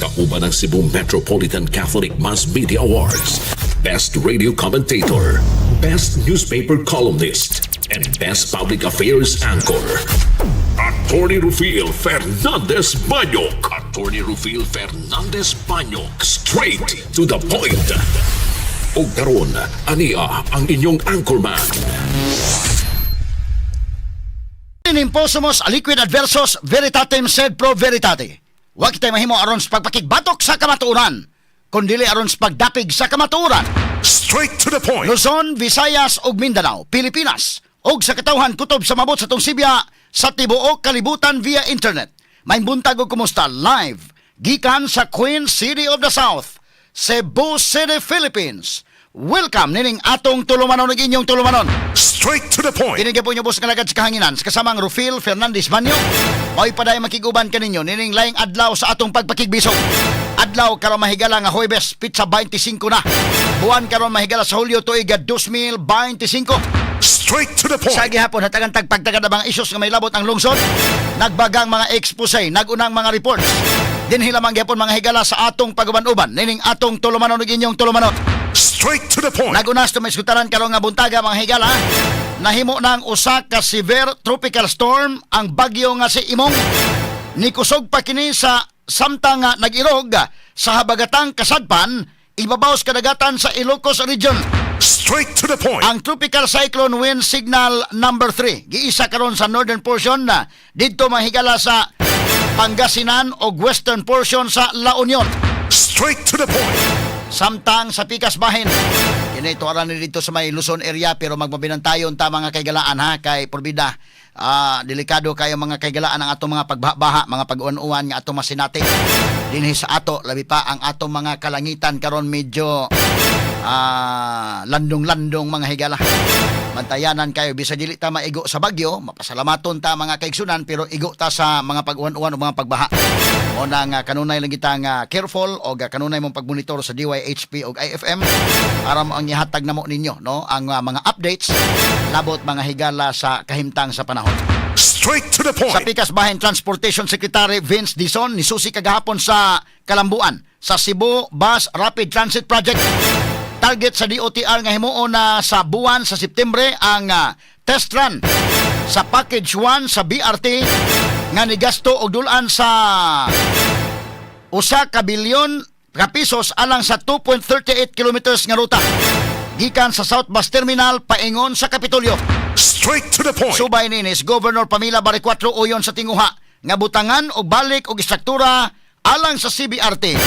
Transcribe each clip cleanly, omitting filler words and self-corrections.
Kauban ang Cebu Metropolitan Catholic Mass Media Awards, Best Radio Commentator, Best Newspaper Columnist, and Best Public Affairs Anchor. Attorney Rufil Fernandez Banyok. Attorney Rufil Fernandez Banyok. Straight to the point. Og karon, ania ang inyong anchorman. Imposumos aliquid adversos veritatem sed pro veritate. Wa kitay mahimo aron sa pagpakigbatok sa kamatuoran, kundili aron sa pagdapig sa kamatuoran. Straight to the point. Luzon, Visayas ug Mindanao, Pilipinas ug sa katawhan kutob sa mabot sa tungsibya sa tibuok kalibutan via internet. Maayong buntag ug kumusta live gikan sa Queen City of the South, Cebu City, Philippines. Welcome nining atong tulumanon ug inyong tulumanon. Straight to the point. Kini po inyo boss nga lagad sa kahanginan sa kasamang Rufil Fernandez Banyo. Mao'y paday makiguban kaninyo nining laing adlaw sa atong pagpakigbisog. Adlaw karon, mahigala, nga Huwebes, petsa 25 na. Buwan karon, mahigala, sa Hulyo, tuig 2025. Straight to the point. Sa gihapon hatagan tagpagtagad ang mga isyos nga may labot ang lungsod. Nagbagang mga expose, nagunang mga reports. Dinhi lamang gihapon, mga higala, sa atong paguban-uban nining atong tulumanon ug inyong tulumanon. Straight to the point. Nagunas to may iskutaran karon nga buntaga, mga higala. Nahimo ng usa ka severe tropical storm ang bagyo nga si Imong. Nikusog pa kini sa samtang nga nag-irog sa habagatang kasadpan ibabaw sa kadagatan sa Ilocos Region. Straight to the point. Ang tropical cyclone wind signal number 3 giisa karon sa northern portion na didto, mga higala, sa Pangasinan o western portion sa La Union. Straight to the point. Samtang sa pikas bahin, kini tuaran ni dito sa may Luzon area, pero magmabinantayon ta, mga kaigalaan, ha, kay porbida delikado kayo, mga kaigalaan, ang atong mga pagbaha, mga pag-uwan-uwan nga atong masinati dinhi sa ato, labi pa ang atong mga kalangitan karon medyo landong-landong, mga higala. Bantayanan kayo bisag dili ta maigo sa bagyo, mapasalamaton ta, mga kaigsunan, pero igo ta sa mga pag-uwan-uwan o mga pagbaha. Mo na nga kanunay lang kita nga careful o kanunay mong pagmonitor sa DYHP o IFM para mo ang ihatag namo ninyo, no, ang mga updates labot, mga higala, sa kahimtang sa panahon. Straight to the Sa point. pikas bahin, Transportation Secretary Vince Dizon nisusi kagahapon sa Kalambuan sa Cebu Bus Rapid Transit Project. Target sa DOTR nga himuon na sa buwan sa Septembre ang test run sa package 1 sa BRT nga nigasto og dulan sa 1 ka bilyon ka pesos alang sa 2.38 kilometers nga ruta gikan sa South Bus Terminal paingon sa Kapitolyo. Straight to the point. Subay niini, si Governor Pamela Baricuatro uyon sa tinguha nga butangan og balik og istruktura alang sa CBRT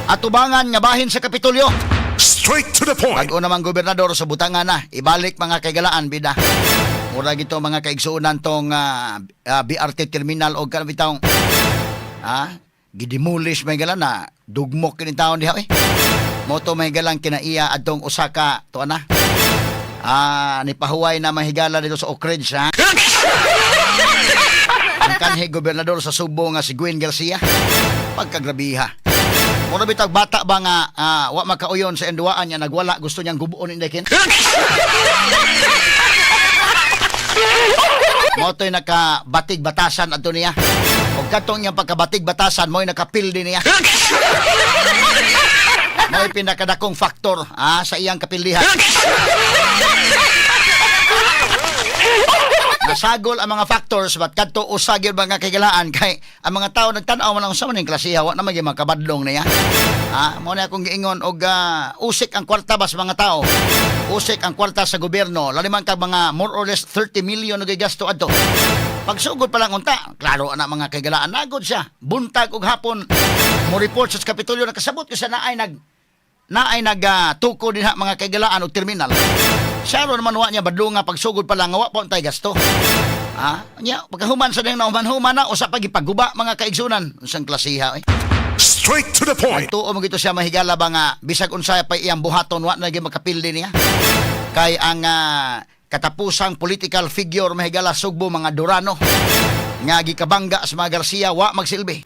atubangan nga bahin sa Kapitolyo. Straight to the point. Bag-o namang gobernador sa butangan na ibalik, mga kaigalaan, bida. Mura gito, mga kaigsuonan, tong BRT terminal og kanang bitawng gidemolish may gala na dugmok kini taon diha eh. Moto may galang kinaiya adtong usa ka to na. Ni pahuway na mahigala dito sa Oak Ridge, ha. Ang kanhi gobernador sa Subo nga si Gwen Garcia. Pagkagrabiha. Mura bitag bata ba nga wa makauyon sa enduaan niya, nagwala, gusto niyang gubuon indekin. Moto'y nakabatig batasan adto niya. Og katong niyang pagkabatig batasan mo'y nakapildi niya. Mo'y pinakadakong faktor sa iyang kapildihan. Nasagol ang mga factors but kadto usa gyud, mga kaigalaan, kay ang mga tao nagtan-aw man ang unsa man ning klasiha, wa na magyud makabadlong niya. Mo na akong giingon og usik ang kwarta ba sa mga tao. Usik ang kwarta sa gobyerno. Lali man kag mga more or less 30 million na gasto adto. Pagsugod pa lang unta, klaro ana, mga kaigalaan, nagod siya. Buntag ug hapon mo report sa Kapitolyo, nakasabot ko sa naay nag tuko din ha, mga kaigalaan, og terminal. Siya ro naman wa niya badlong nga pagsugod pa lang nga wa pa untay gasto. Nya pagkahuman sa ding nahuman-human na usa pa gipagguba, mga kaigsunan. Unsang klasiha eh. Straight to the point. Nagtuo mo gito siya, mahigala ba, nga bisag unsa pa iyang buhaton wa na gyud makapildi niya. Kay ang katapusang political figure, mahigala, Sugbo, mga Durano nga gikabangga sa mga Garcia wa magsilbi.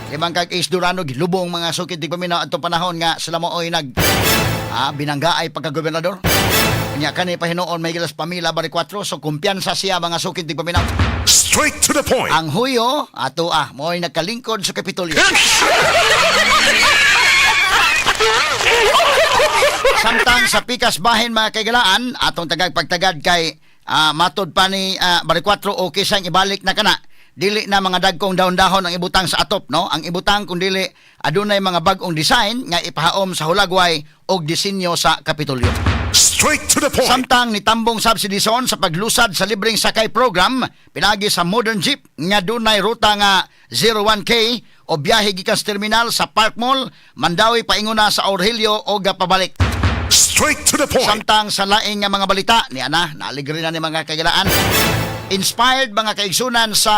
Kay man kag Ace Durano gilubong, mga sukid tigpaminaw, atong panahon nga sila mooy nag binanggaay pagka-gobernador. Nya kani pa hinuon may gilas Pamela Baricuatro, so kumpiyansa siya, mga sukid tigpaminaw. Straight to the point. Ang huyo ato mo'y nagkalingkod sa Kapitolyo. Samtang sa pikas bahin, mga kaigalaan, atong tagag pagtagad kay matod pa ni Baricuatro, okay siyang ibalik na kana. Dili na mga dagkong dahon-dahon ang ibutang sa atop, no? Ang ibutang kung dili adunay mga bag-ong design nga ipahaom sa hulagway og disenyo sa Kapitolyo. Straight to the point. Samtang nitambong sab si Dizon sa paglusad sa libreng sakay program pinagi sa modern jeep nga dunay ruta nga 01K o biyahe gikan sa terminal sa Park Mall, Mandaue, paingona sa Aurelio o pabalik. Straight to the point. Samtang sa laing nga mga balita ni ana, naaligre na ni mga kaigalaan. Inspired, mga kaigsunan, sa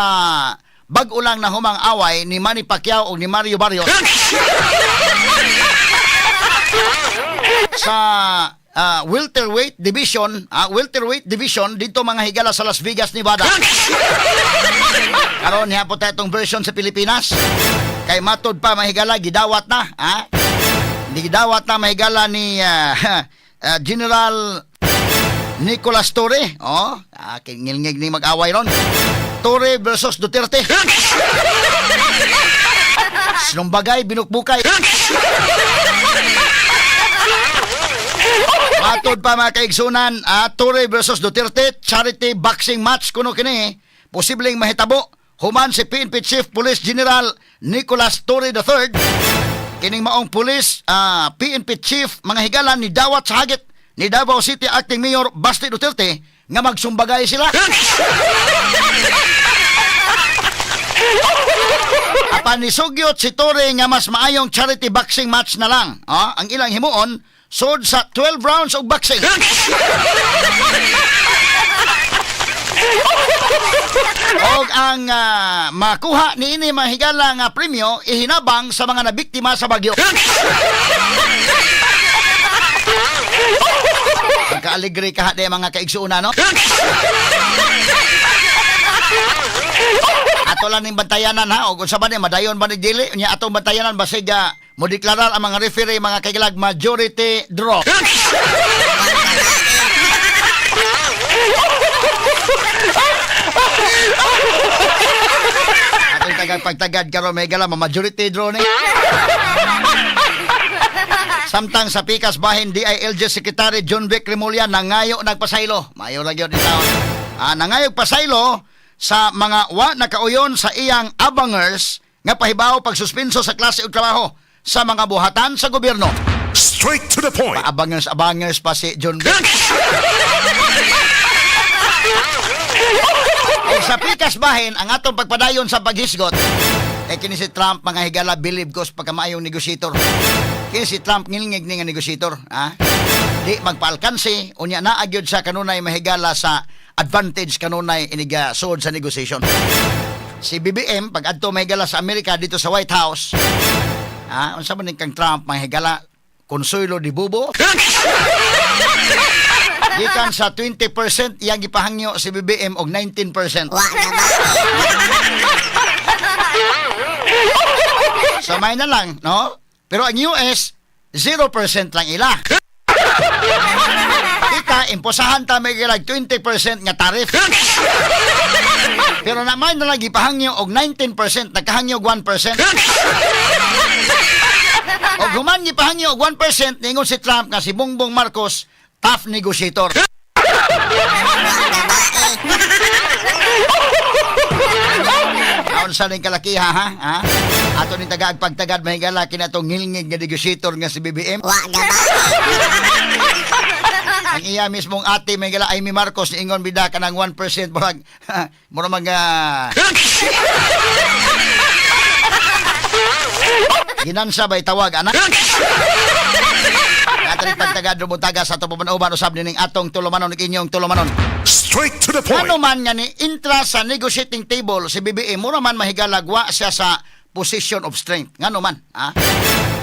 bag-o lang na humang away ni Manny Pacquiao o ni Mario Barrios sa welterweight division dito, mga higala, sa Las Vegas, Nevada. Karon niya po tayo itong version sa Pilipinas. Kay matod pa, mahigala, gidawat na, ha? Gidawat na, mahigala, ni General Nicolas Torre. Oh, ngilngig ni mag-away ron. Torre versus Duterte. Sinumbagay, binukbukay. Matod pa, mga kaigsunan, Torre versus Duterte, charity boxing match kuno kini, posibleng mahitabo human si PNP Chief Police General Nicolas Torre III. Kining maong police PNP Chief, mga higala, ni dawat sa hagit ni Davao City Acting Mayor Basti Duterte nga magsumbagay sila. Apan nisugyot si Torre nga mas maayong charity boxing match na lang. Ang ilang himuon sod sa 12 rounds og boxing. Og ang makuha niini, mga higala, nga premyo ihinabang sa mga nabiktima sa bagyo. Ang kaaligre kaha di, mga kaigsuuna, no? Ato lang ning bantayanan ha, og unsa ba ni madayon ba ni dili nya, atong bantayanan basig mo deklarar ang mga referee, mga kaigalag, majority draw. Atong tagag pagtagad karon, may gala, majority draw ni. Samtang sa pikas bahin, DILG Secretary John Vic Remulla nangayo nagpasaylo. Mayo lang yun taon. Nangayo pasaylo sa mga wa nakauyon sa iyang abangers nga pahibaw pagsuspenso sa klase og trabaho sa mga buhatan sa gobyerno. Straight to the point. Abangers abangers pa si John Vic. O sa pikas bahin, ang atong pagpadayon sa paghisgot, eh kini si Trump, mga higala, believe ko sa pagkamaayong negotiator. Kini si Trump ngilngig ni nga negotiator, ha? Di magpaalkansi, unya naa gyud sa kanunay, mahigala, sa advantage kanunay iniga suod sa negotiation. Si BBM pag adto, mahigala, sa Amerika dito sa White House, ha, unsa man ning kang Trump, mga higala, consuelo de bubo. Gikan sa 20% iyang gipahangyo si BBM og 19%. Wa na ba? So may na lang, no? Pero ang US, 0% lang ila. Kita, imposahan ta may gilag 20% nga tariff. Pero naman na lang gipahangyo og 19%, nagkahangyo og 1%. Og human gipahangyo og 1%, ningon si Trump nga si Bongbong Marcos, tough negotiator. Wa na ba eh? Aon sa ning kalakiha ha? Ha? Ato ning tagaag pagtagad, mahigala, kinatong ngilngig nga negotiator nga si BBM. Wa na ba eh? Ang iya mismong ate, may gala, Imee Marcos, niingon bida kanang 1% murag murag mga ginansa bay tawag anak. Ato ning pagtagad rumutaga sa atong paman-uban usab nining atong tulumanon ug inyong tulumanon. Straight to the point. Ano man nga ni intra sa negotiating table si BBM, mura man, mahigala, wa siya sa position of strength. Ngano man, ha?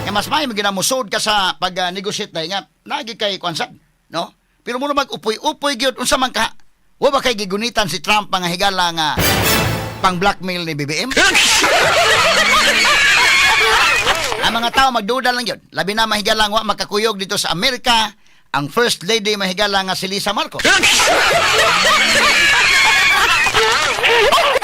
Nga mas may ginamusod ka sa pag-negotiate na nga nagi kay kwansa, no? Pero mura mag upoy-upoy gyud, unsa man ka? Wa ba kay gigunitan si Trump, mga higala, nga pang blackmail ni BBM? Ang mga tao magduda lang yun. Labi na, mahigala, wa makakuyog dito sa Amerika ang First Lady, mahigala, nga si Lisa Marcos.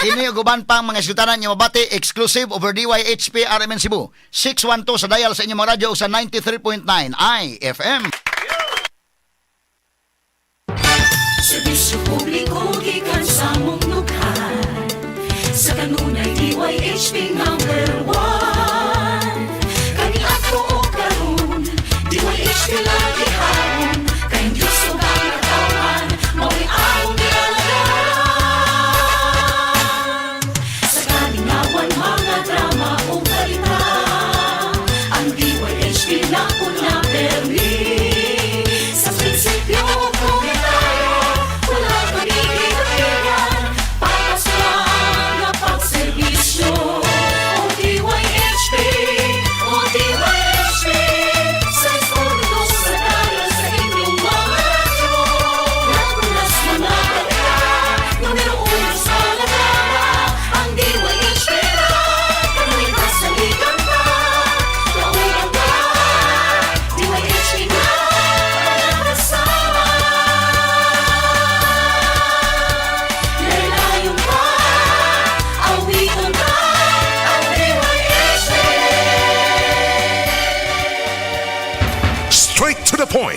Kini ug uban pang mga isgutanan nga mabati exclusive over DYHP RMN Cebu. 612 sa dial sa inyong mga radyo o sa 93.9 IFM. the point.